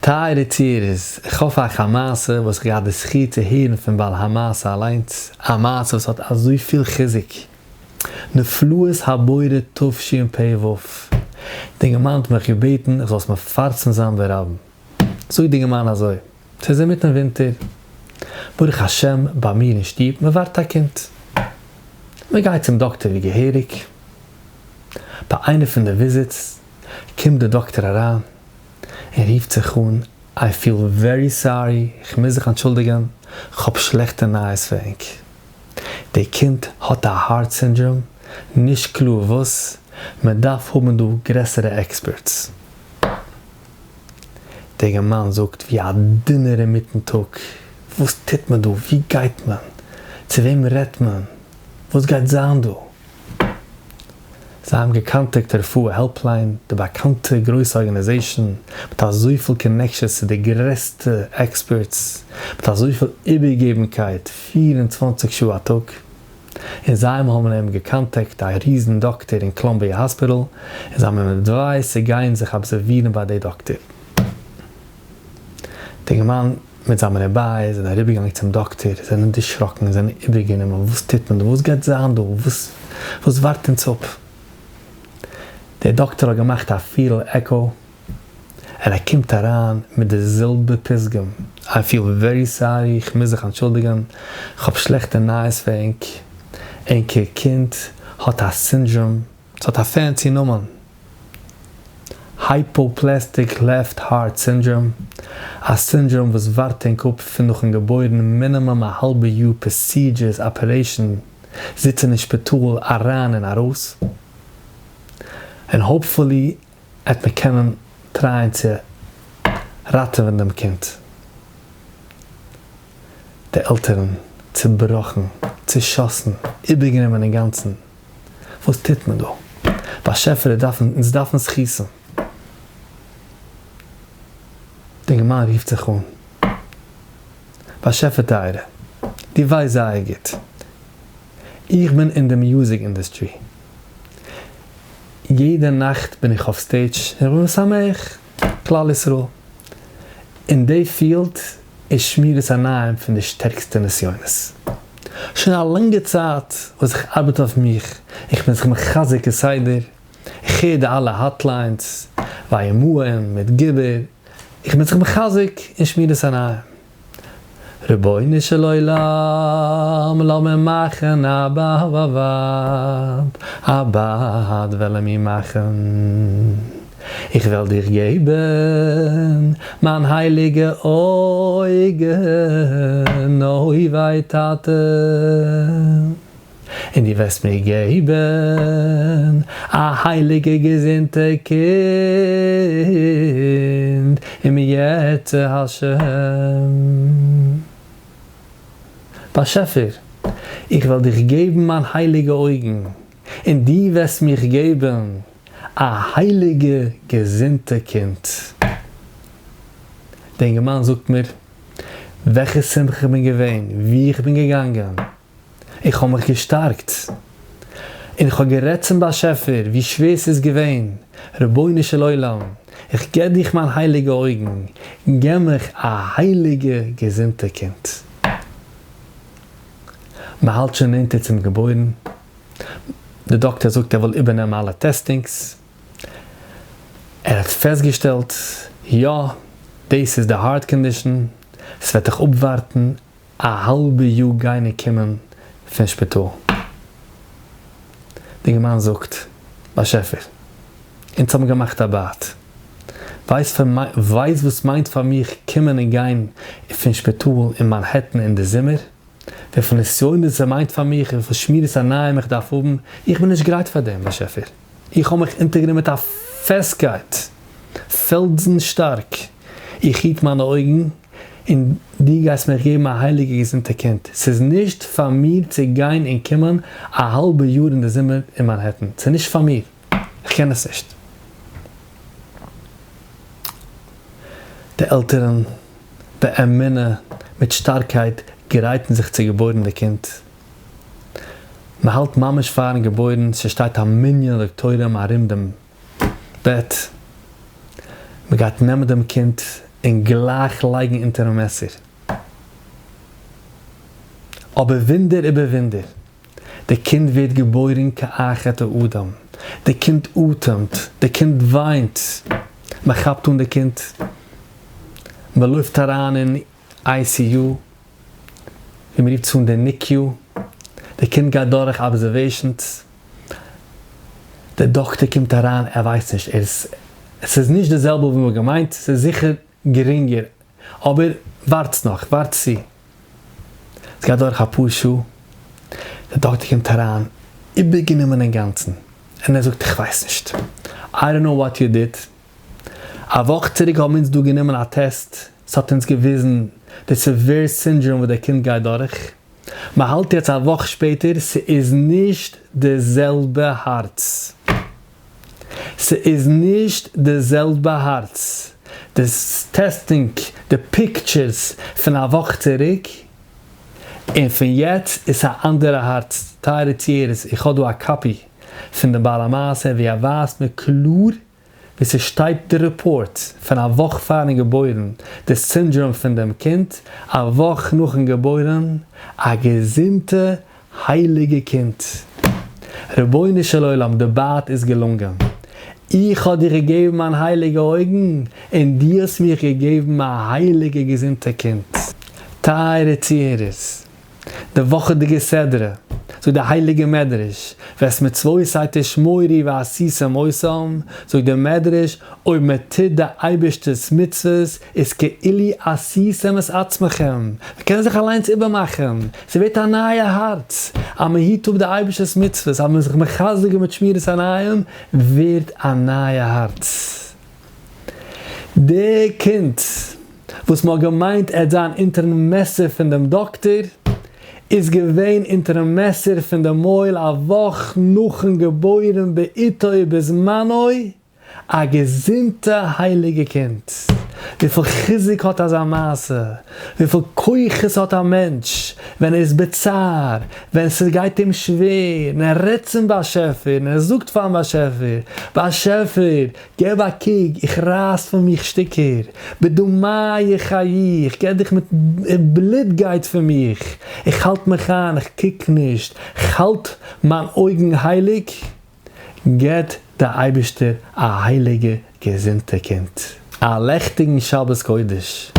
טייערע צוהערערס, איך האב פאר אייך א מעשה וואס איך געהאט די זכי' צו הערן פון בעל המעשה אליינס, א מעשה וואס האט אזויפיל חיזוק, נפלאות הבורא תשפ"ו. די אינגערמאן האט מיך געבעטן איך זאל עס מפרסם זיין ברבים. זאגט די אינגערמאן אזוי, ס'איז אינמיטן ווינטער, ברוך השם ביי מיר אין שטוב מען ווארט א קינד. מען גייט צום דאקטער ווי געהעריג. ביי איינע פון די visits קומט די דאקטער אריין און רופט זיך אן, I feel very sorry, איך מוז זיך אנטשולדיגען, כ'האב שלעכטע נייעס פאר ענק. די קינד האט א heart syndrome, נישט קלאר וואס, מען דארף האבן דא גרעסערע experts. דער אינגערמאן זאגט ווי א דונער אינמיטן טאג, וואס טוט מען דא, ווי גייט מען, צו וועם רעדט מען, וואס גייט זיין דא? זיי האבן געקאנטעקט רפואה Helpline, די באקאנטע גרויסע organization מיט אזויפיל connections צו די גרעסטע experts, מיט אזויפיל איבערגעבנקייט 24 שעה א טאג, און זיי האבן אים געקאנטעקט א ריזן דאקטער אין Columbia Hospital, און זיי האבן אים advised צו גיין זיך אבזערווירן ביי די דאקטער. די אינגערמאן מיט זיין בני בית זענען אריבערגעגאנגען צום דאקטער, זענען דערשראקן, זענען איבערגענומען, וואס טוט מען דא, וואס גייט זיין דא, וואס וואס ווארט אונז אפ? דער דאקטער האט געמאכט א fetal echo, און ער קומט אריין מיט די זעלבע פתגם, I feel very sorry, איך מוז זיך אנטשולדיגען, איך האב שלעכטע נייעס פאר ענק, ענקער קינד האט א syndrome, ס'האט א fancy נאמען, hypoplastic left heart syndrome, א syndrome וואס ווארט ענק אפ פון נאכן געבוירן מינימום א האלבע יאר procedures operation זיצן אין שפיטאל אריין און ארויס, און hopefully עט מען קענען טרייען צו ראטעווען דעם קינד. די עלטערן צובראכן, צושאסן, איבערגענומען אינגאנצן. וואס טוט מען דא? באשעפער דארפן, אונז דארפן זכותים. די אינגערמאן רופט זיך אן, באשעפער טייערע, דו ווייסט זייער גוט, איך בין אין די music industry, יעדע נאכט בין איך אויף stage און איך בין משמח כלל ישראל, אין די field איז שמירת עיניים פון די שטערקסטע נסיונות. שוין א לאנגע צייט וואס איך ארבעט אויף מיך, איך בין זיך מחזק כסדר, איך הער די אלע hotlines, וימאן מיט גיבור, איך בין זיך מחזק אין שמירת עיניים. רבונו של עולם לאמיר מאכן א בד, א בד וועלן מיר מאכן. איך וועל דיך געבן מיין הייליגע אויגן, אוי וויי טאטע, און דו וועסט מיר געבן א הייליגע געזונטע קינד, אם ירצה השם. באשעפער, איך וועל דיך געבן מיין הייליגע אויגן, און דו וועסט מיך געבן א הייליגע געזונטע קינד. די אינגערמאן זאגט מיר וועלכע שמחה איך בין געווען, וואו איך בין געגאנגען, איך האב מיך געשטארקט, און איך האב גערעדט צום באשעפער ווי שווער ס'איז געווען, רבונו של עולם, איך געב דיך מיין הייליגע אויגן, געב מיך א הייליגע געזונטע קינד. מ'האלט שוין נענטער צום געבוירן, די דאקטער זאגט ער וויל איבערנעמען אלע testings, ער האט פעסטגעשטעלט יא דאס איז די heart condition, ס'וועט דיך אפווארטן א האלבע יאר גיין און קומען פון שפיטאל. די אינגערמאן זאגט, באשעפער, אונז האבן געמאכט א בייט, ווייסט וואס מיינט פאר מיך קומען און גיין פון שפיטאל אין מאנהעטן אין די זומער? וויפיל נסיונות ס'מיינט פאר מיך, וויפיל שמירת עיניים איך דארף האבן, איך בין נישט גרייט פאר דעם, באשעפער. איך האב מיך אונטערגענומען מיט א פעסטקייט, פעלזן שטארק, איך היט מיינע אויגן, און דו גייסט מיך געבן א הייליגע געזונטע קינד, ס'איז נישט פאר מיר צו גיין און קומען א האלבע יאר אין די זומער אין מאנהעטן, ס'איז נישט פאר מיר, איך קען עס נישט. די עלטערן באמונה מיט שטארקייט גרייטן זיך צו געבוירן די קינד, מען האלט ממש פארן געבוירן, ס'שטייט א מנין דאקטוירים ארום דעם בעט, מען גייט נעמען דעם קינד. און גלייך לייגן אונטערן מעסער. אבער וואונדער איבער וואונדער, די קינד ווערט געבוירן כאחד האדם, די קינד אטעמט, די קינד וויינט, מען כאפט אן די קינד, מען לויפט אריין אין ICU, ווי מען רופט עס אן די NICU, די קינד גייט דורך observations, די דאקטער קומט אריין, ער ווייסט נישט, ער איז, עס איז נישט די זעלבע ווי מען האט געמיינט, עס איז זיכער גרינגער, אבער ווארטס נאך, ווארט צו. עס גייט דורך אפאר שעה, די דאקטער קומט אריין איבערגענומען אינגאנצן, און ער זאגט איך ווייס נישט, I don't know what you did, א וואך צוריק האבן אונז דא גענומען א טעסט, ס'האט אונז געוויזן די severe syndrome וואס דער קינד גייט דורך, מ'האלט יעצט א וואך שפעטער, ס'איז נישט די זעלבע הארץ. ס'איז נישט די זעלבע הארץ. די testing, די pictures פון א וואך צוריק און פון יעצט איז א אנדערע הארץ. טייערע צוהערערס, איך האב דא א copy פון דעם בעל המעשה ווי ער ווייזט מיר קלאר ווי ס'שטייט די report פון א וואך פארן געבוירן, די syndrome פון דעם קינד, א וואך נאכן געבוירן, א געזונטע הייליגע קינד. רבונו של עולם די בייט איז געלונגען. איך האב דיר געגעבן מיין הייליגע אויגן און דו האסט מיך געגעבן א הייליגע געזונטע קינד. טייערע צוהערערס, די וואכעדיגע סדרה, זאגט די הייליגע מדרש, ואת מצותי תשמורו ועשיתם אותם, זאגט די מדרש, אויב מען טוט די אייבערשטער'ס מצוות איז כאילו עשיתם את עצמכם, מען קען זיך אליינס איבערמאכן, ס'ווערט א נייע הארץ, אז מען היט אפ די אייבערשטער'ס מצוות, אז מען איז זיך מחזק מיט שמירת עיניים, ווערט א נייע הארץ. די קינד וואס מען האט געמיינט ער וועט זיין אונטערן מעסער פון דעם דאקטער, איז געווען אונטערן מעסער פון די מוהל א וואך נאכן געבוירן בעתו ובזמנו, א געזונטע הייליגע קינד. וויפיל חיזוק האט אזא מעשה, וויפיל כוחות האט א מענטש ווען ער איז בצער, ווען ס'גייט אים שווער, און ער רעדט צום באשעפער, און ער זאגט פארן באשעפער, באשעפער, געב א קוק, איך רייס פון מיך שטיקער, בדמייך חיי, איך געב דיך מיט, בלוט גייט פון מיך, איך האלט מיך איין, איך קוק נישט, כ'האלט מיין אויגן הייליג, געבט די אייבישטער א הייליגע געזונטע קינד. א לעכטיגן שבת קודש.